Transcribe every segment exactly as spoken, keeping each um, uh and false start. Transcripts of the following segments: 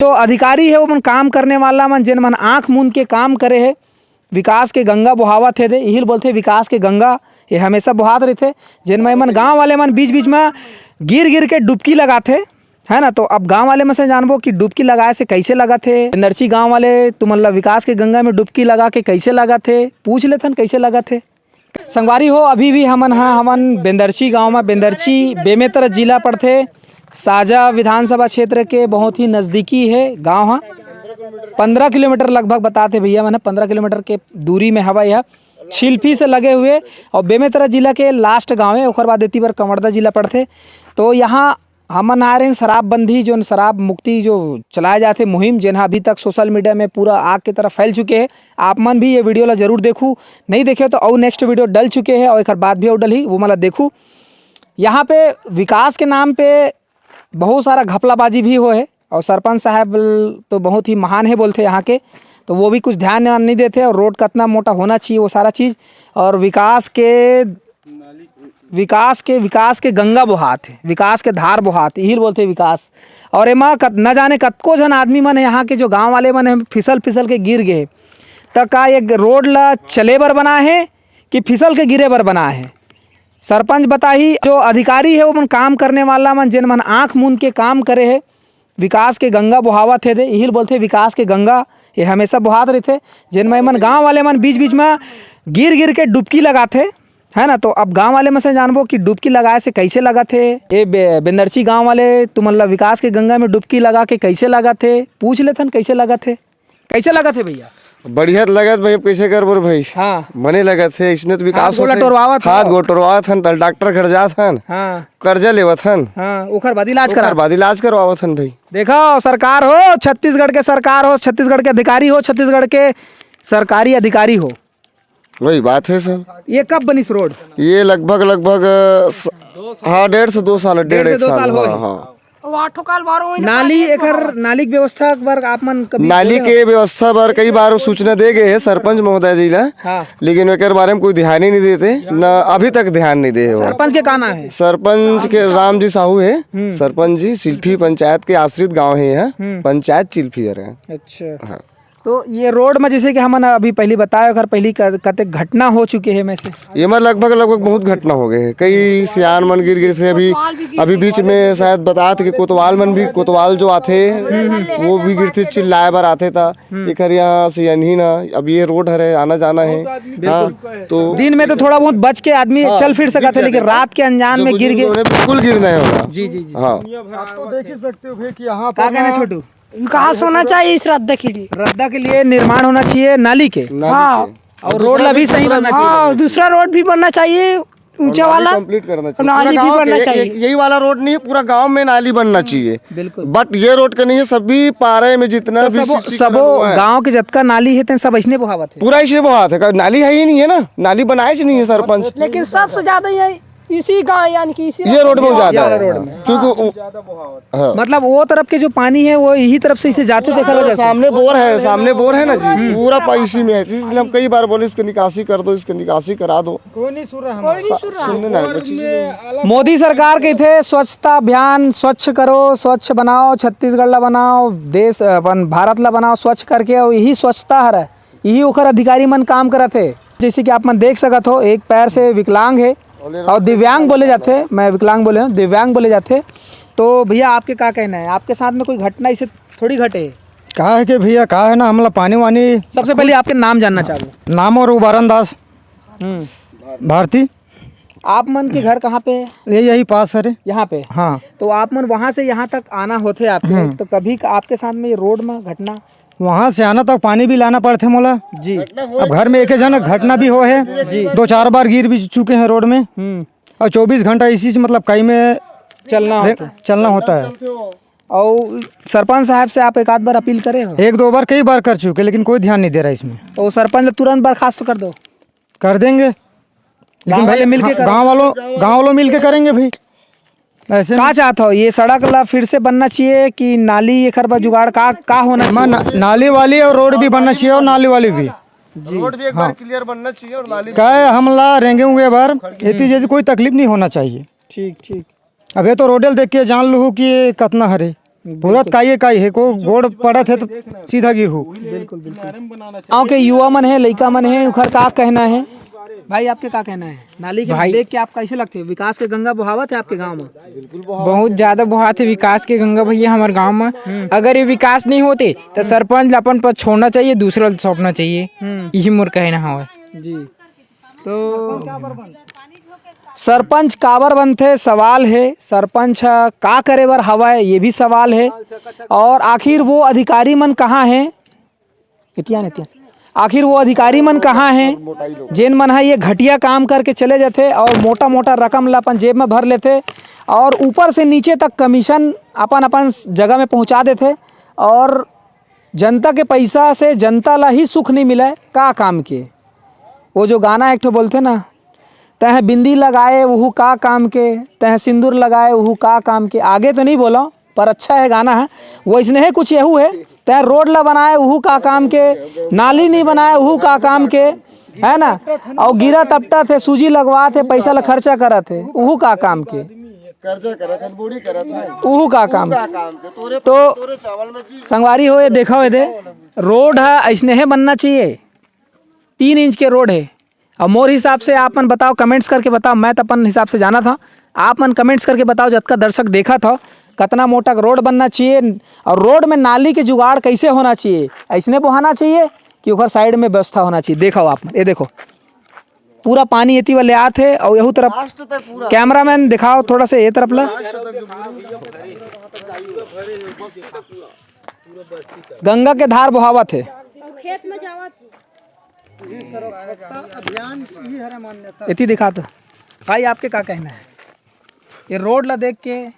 जो अधिकारी हे, ओमन काम करने वाला मन, जेन मन आँख मूंद के काम करे हे, विकास के गंगा बोहावत हे दे, इही ल बोलथे विकास के गंगा। ये हमेशा बोहात रहिथे। जेन म एमन गाँव वाले मन बीच-बीच म गिर-गिर के डुबकी लगाथे, है ना? तो अब गाँव वाले मन से जानबो कि डुबकी लगाए से कइसे लगत हे। बेंदरची गाँव वाले, तुमन ला विकास के गंगा में डुबकी लगा के कइसे लगत हे, पूछ लेथन कइसे लगत हे। संगवारी हो, अभी भी हमन ह, हमन बेंदरची गांव म, बेंदरची बेमेतरा जिला पड़थे, साजा विधानसभा क्षेत्र के बहुत ही नजदीकी हे गांव ह। पंद्रह किलोमीटर लगभग बताथे भैया मन ह, पंद्रह किलोमीटर के दूरी में हवय यह, छिल्फी से लगे हुए। और बेमेतरा जिला के लास्ट गांव हे, ओकर बाद एती बर कंवरदा जिला पड़थे। तो यहाँ हमन आए रहेन शराबबंदी, जोन शराब मुक्ति जो चलाए जाथे मुहिम, जेन ह अभी तक सोशल मीडिया में पूरा आग के तरह फैल चुके हे। आप मन भी ये वीडियो ला जरूर देखू, नहीं देखे तो अउ नेक्स्ट वीडियो डल चुके हे और एकर बाद भी अउ डलही, वो मन ला देखू। यहाँ पे विकास के नाम पे बहुत सारा घपलाबाजी भी होए हे और सरपंच साहब तो बहुत ही महान हे बोलथे यहाँ के, तो वो भी कुछ ध्यान वान नहीं देथे और रोड कतना मोटा होना चाहिए वो सारा चीज़ और विकास के विकास के, विकास के गंगा बोहात हे, विकास के धार बोहात हे, इही ल बोलथे विकास। और एमा कत-, न जाने कतको झन आदमी मन हे, यहाँ के जो गाँव वाले मन हे, फिसल फिसल के गिर गे हे। त का ये रोड ला चले बर बनाए हे कि फिसल के गिरे बर बनाए हे? सरपंच बताही, जो अधिकारी हे, ओमन काम करने वाला मन, जेन मन आँख मूंद के काम करे हे, विकास के गंगा बोहावत हे दे, इही ल बोलथे विकास के गंगा। ये हमेशा बोहात रहिथे, जेन म एमन गाँव वाले मन बीच-बीच म गिर-गिर के डुबकी लगाथे, है ना? तो अब गाँव वाले मन से जानबो कि डुबकी लगाए से कइसे लगत हे। ए बे-, बेंदरची गाँव वाले, तुमन ला विकास के गंगा में डुबकी लगा के कइसे लगत हे? पूछ लेथन कइसे लगत हे। कइसे लगत हे भैया? बढ़िया त लगत भाई, अब कइसे करबो रे भाई? हाँ। मने लगत हे, इसने तो विकास हाथ गोड़ होथे। टोरवावत हाथ हो। गोड़ टोरवावत हन, त डॉक्टर घर जात हन, हाँ। कर्जा लेवत हन। हाँ, ओकर बाद इलाज ओकर करा। बाद इलाज करवावत हन भाई। देखो, सरकार हो, छत्तीसगढ़ के सरकार हो, छत्तीसगढ़ के अधिकारी हो, छत्तीसगढ़ के सरकारी अधिकारी हो। वही बात है सर। ये कब बनिस रोड? ये लगभग, लगभग, अ, स-, हाँ, डेढ़ से दो साल, डेढ़ डेढ़ से एक दो साल, साल हो हाँ, गए। हाँ। वो आठों काल बारो महीने नाली पानी एकर, भरावत। नाली के व्यवस्था बर आप मन कभी नाली बोले के हो? व्यवस्था बर कई बार सूचना दे गए हैं सरपंच महोदय जी ला, हाँ। लेकिन एकर बारे में कोई ध्यान ही नहीं देते, ना अभी तक ध्यान नहीं दे हो। सरपंच के का नाम है? सरपंच के राम जी साहू है, हम्म। सरपंच जी सिल्फी पंचायत के आश्रित गांव है यहाँ, हम्म। पंचायत चिल्फी हरे। अच्छा। हाँ। तो ये रोड में जैसे कि हमन अभी पहली बताए, ओकर पहली क-, कतेक घटना हो चुके हैं में से? ये में लगभग, लगभग बहुत घटना हो गए हैं। कई सियान मन गिर गिर से अभी, अभी बीच में शायद बतात कि कोतवाल मन भी, कोतवाल जो आथे, वो भी गिरथे, चिल्लाए बर आथे ता। हम्म। एकर यहाँ से अनही ना, अब ये रोड हरे, आना जाना है। बिल्कुल। हाँ, तो दिन में तो थोड़ा बहुत बच के आदमी हाँ, चल फिर सकत है, लेकिन रात के अनजान जो में गिर बुजुर्ग गए। लोग हैं, बिल्कुल गिरना है होगा। जी, जी, जी। हाँ। आप तो देख ही सकते हो भाई कि यहाँ का पर कहना ना छोटू? विकास होना चाहिए इस रद्दा के लिए। रद्दा के लिए निर्माण होना चाहिए नाली के। नाली हाँ। के। और और रोड दूसरा ला भी भी सही दूसरा बनना भी चाहिए। हाँ, दूसरा रोड भी बनना चाहिए, ऊंचा और नाली वाला। कंप्लीट करना चाहिए। नाली पूरा भी गांव बनना के, चाहिए। एक, यही वाला रोड नहीं है, पूरा गांव में नाली बनना चाहिए। बिल्कुल। बट ये रोड का नहीं है, सभी पारे में जितना तो भी सबो, सीसी सबो करा हुआ है। गांव के जतका नाली है, तेन सब ऐसने बोहावत है। पूरा ऐसे बोहावत है, नाली है ही नहीं है ना, नाली बनाए से नहीं है सरपंच। लेकिन सबसे ज्यादा ये इसी गांव, यानी कि इसी ये रोड में ये ज्यादा वाला है, रोड हाँ। में। क्योंकि हाँ। वो, हाँ। मतलब वो तरफ के जो पानी है, वो यही तरफ से इसे जाते देखा हाँ, जाता है। सामने बोर है, सामने बोर है ना जी, हम्म। पूरा पा-, इसी में है। इसलिए हम कई बार बोले, "इसकी निकासी कर दो, इसकी निकासी करा दो।" कोई नहीं सुन रहा हमारा। कोई नहीं सुन रहा। सुनने ना, कोई चीज़ नहीं। मोदी सरकार कहिथे, "स्वच्छता अभियान, स्वच्छ करो, स्वच्छ बनाओ, छत्तीसगढ़ ला बनाओ, देश, अपन भारत ला बनाओ स्वच्छ करके," और यही स्वच्छता हरे, यही ओकर अधिकारी मन काम करत हे। जैसे कि आप मन देख सकत हो, एक पैर से विकलांग है और दिव्यांग बोले जाते हैं, मैं विकलांग बोले हूँ, दिव्यांग बोले जाते हैं। तो भैया, आपके का कहना है, आपके साथ में कोई घटना इसे थोड़ी घटे है? का है कि भैया, का है ना, हमला पानी वानी सबसे पहले आपके नाम जानना चाहूँ। नाम और उबारन दास हम्म। भारती। आप मन के घर कहाँ पे है? ये यही पास है रे। यहाँ पे? हाँ। तो आप मन वहाँ से यहाँ तक आना होथे आपके, हम्म। तो कभी का-, आपके साथ में ये रोड में घटना? वहाँ से आना तक पानी भी लाना पड़थे मोला। जी। अब घर में एक ही जन घटना भी हो है, जी। दो चार बार गिर भी चुके हैं रोड में। हम्म। और चौबीस घंटा इसी से मतलब कई में चलना रे-, होता है। चलना होता है। और सरपंच साहब से आप एक आध बार अपील करे हो? एक दो बार, कई बार कर चुके, लेकिन कोई ध्यान नहीं दे रहा इसमें। तो सरपंच तुरंत बर्खास्त कर दो। कर देंगे। लेकिन गाँव भाई, वाले मिलके हाँ, करो। गाँव वालों, गाँव वालों मिलके करेंगे भाई। ऐसे में का चाहत हो, ये सड़क ला फिर से बनना चाहिए कि नाली एकर बर जुगाड़ का, का होना चाहिए? ना-, नाली वाली और रोड भी बनना चाहिए और नाली वाली भी। जी। रोड भी एक बार हाँ। क्लियर बनना चाहिए और नाली भी। का है, हमला रेंगे हुए बार, हम्म। इतनी जल्दी कोई तकलीफ नहीं होना चाहिए। ठीक, ठीक। अब ये तो रोडल देख के जान लूँ कि ये कतना हरे। पूरा काइए काई हे, को गोड़ पड़त हे तो सीधा गिरहू। बिल्कुल, बिल्कुल। गांव के युवा मन हे, लइका मन हे, उखर का कहना हे? भाई, आपके का कहना हे? नाली के भाई देख के आप कैसे लगथे? विकास के गंगा बोहावत हे आपके गांव में? बहुत ज्यादा बोहात हे विकास के गंगा भैया हमर गांव में। हम्म। अगर ये विकास नहीं होते तो सरपंच ला अपन पद छोड़ना चाहिए, दूसरा ला सौंपना चाहिए। हम्म। यही मोर कहना हवय। जी। तो सरपंच काबर बनथे, सवाल हे। सरपंच ह का करे बर हवय, ये भी सवाल हे। और आखिर वो अधिकारी मन कहाँ हे? एतियान, एतियान। आखिर वो अधिकारी मन कहाँ हे, जेन मन ह ये घटिया काम करके चले जाथे और मोटा मोटा रकम ला अपन जेब में भर लेथे और ऊपर से नीचे तक कमीशन अपन अपन जगह में पहुँचा देथे और जनता के पैसा से जनता ला ही सुख नहीं मिले, का काम के? वो जो गाना एक ठो बोलथे ना, "तह बिंदी लगाए उहू का काम के, तह सिंदूर लगाए उहू का काम के।" आगे तो नहीं बोला, पर अच्छा है गाना है। वैसने ही कुछ यहू है, "तह रोड ला बनाए उहू का काम के, नाली नहीं बनाए उहू का काम के," है ना? और गिरा तपटा थे, सूजी लगवा थे, पैसा ला खर्चा करा थे, उहू का काम के? कर्जा करत हन, बूढ़ी करत हन। उहू का काम? उहू का काम के? तोरे, तो तोरे चावल में जी। संगवारी हो, ये देखा हो दे, रोड है ऐसने ही बनना चाहिए। तीन इंच के रोड है। और मोर हिसाब से आप मन बताओ, कमेंट्स करके बताओ, मैं तो अपन हिसाब से जाना था, आप मन कमेंट्स करके बताओ, जतका दर्शक देखा था, कितना मोटा रोड बनना चाहिए और रोड में नाली के जुगाड़ कैसे होना चाहिए, ऐसने बोहाना चाहिए कि ओकर साइड में व्यवस्था होना चाहिए। देखो आप मन, ये देखो, पूरा पानी एती वाले आत है और यहू तरफ। लास्ट तक पूरा। कैमरामैन दिखाओ थोड़ा सा ये तरफ ला। गंगा के धार बहावत है। खेत में जावत है। अभियान की हरे मान्यता। एती दिखा तो। भाई, आपके का कहना है? ये रोड ला देख के,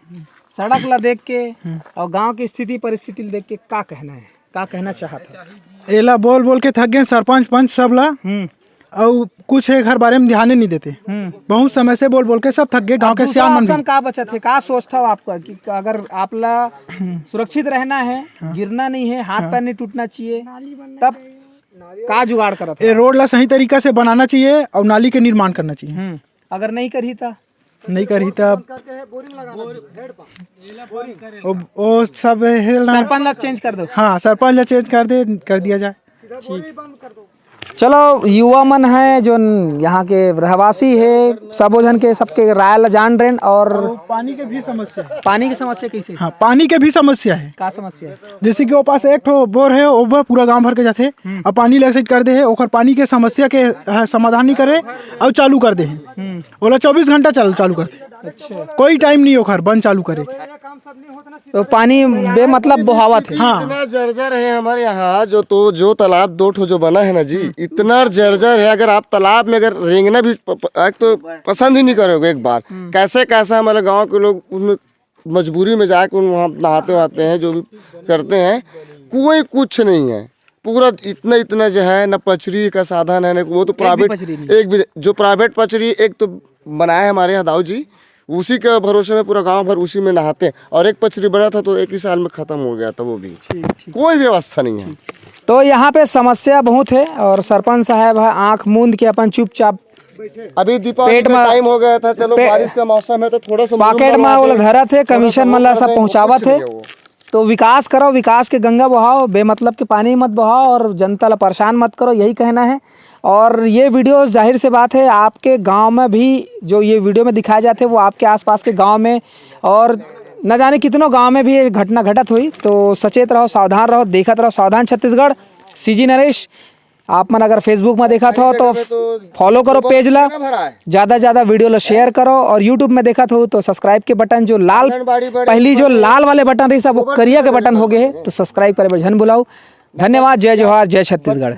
सड़क ला देख के और गांव की स्थिति परिस्थिति ला देख के का कहना है, का कहना चाहत है? एला बोल बोल के थक गए सरपंच पंच सब ला। हम्म। अउ कुछ एखर बारे में ध्यान ही नहीं देते। हम्म। बहुत समय से बोल बोल के सब थक गए, गांव के दूसरा सियान मन भी। Option का बचत है, का सोचता हो आपका कि अगर आप ला सुरक्षित रहना है, हाँ। गिरना नहीं है, हाथ हाँ। पैर नहीं टूटना चाहिए, तब का जुगाड़ करत ए हो? रोड ला सही तरीका से बनाना चाहिए और नाली के निर्माण करना चाहिए। हम्म। अगर नहीं करही त? नहीं करही त? वो, वो सब है ना। सरपंच ला चेंज कर दो। हाँ, सरपंच ला चेंज कर दे, कर दिया जाए। ठीक। चलो, युवा मन है जो यहाँ के रहवासी है, सबो झन के, सबके राय ला जान रेन। और पानी के भी समस्या है। पानी की समस्या कैसे? हाँ, पानी के भी समस्या है। का समस्या है? जैसे कि वो पास एक ठो बोर है, वो बह पूरा गांव भर के जाथे। हम्म। अब पानी लग से कर दे है, ओकर पानी के समस्या के, हाँ, समाधान नहीं करे और चालू कर दे है। हम्म। ओला चौबीस घंटा चल, चालू करथे। अच्छा। कोई टाइम नहीं ओखर बंद चालू करे। तो पानी बेमतलब बोहावत है। हाँ। इतना जर्जर है हमारे यहाँ, जो तो, जो तालाब दो ठो जो बना है ना जी, हम्म। इतना जर्जर है, अगर आप तालाब में अगर रेंगना भी प-, प-, एक तो पसंद ही नहीं करोगे एक बार। हम्म। कैसे कैसे हमारे गांव के लोग उसमें मजबूरी में जाके उन वहाँ नहाते वहाते हैं, जो भी करते हैं, कोई कुछ नहीं है। पूरा इतना, इतना जो है ना, पचरी का साधन है ना, वो तो एक भी प्राइवेट, पचरी नहीं। एक भी, जो प्राइवेट पचरी एक तो बनाया है हमारे यहाँ दाऊ जी, उसी के भरोसे में पूरा गांव भर उसी में नहाते हैं। और एक पचरी बना था तो एक ही साल में खत्म हो गया था वो भी। ठीक, ठीक। कोई व्यवस्था नहीं है। तो यहाँ पे समस्या बहुत है और सरपंच साहब है, आंख मूंद के अपन चुपचाप अभी दीपावली पेट का में टाइम हो गया था, चलो पे-, बारिश का मौसम है तो थोड़ा सा मुरुम पॉकेट में लगवा वो दे, धरत है, थोड़ा सा कमीशन वो मन ला कर सब दे, पहुँचावत कुछ है। नहीं है वो। तो विकास करो, विकास के गंगा बहाओ, बेमतलब के पानी मत बहाओ और जनता ला परेशान मत करो, यही कहना है। और ये वीडियो, जाहिर से बात है, आपके गांव में भी, जो ये वीडियो में दिखाए जाते हैं, वो आपके आसपास के गांव में और न जाने कितनों गांव में भी ये घटना घटत हुई। तो सचेत रहो, सावधान रहो, देखत रहो सावधान छत्तीसगढ़। सीजी नरेश, आप मन अगर Facebook में देखत हो तो follow करो पेज ला, ज़्यादा से ज़्यादा वीडियो ला शेयर करो और YouTube में देखत हो तो सब्सक्राइब के बटन जो लाल, पहली जो लाल वाले बटन रही सब, वो करिया के बटन हो गए, तो सब्सक्राइब करे बर झन भुलाओ। धन्यवाद, जय जोहार, जय छत्तीसगढ़।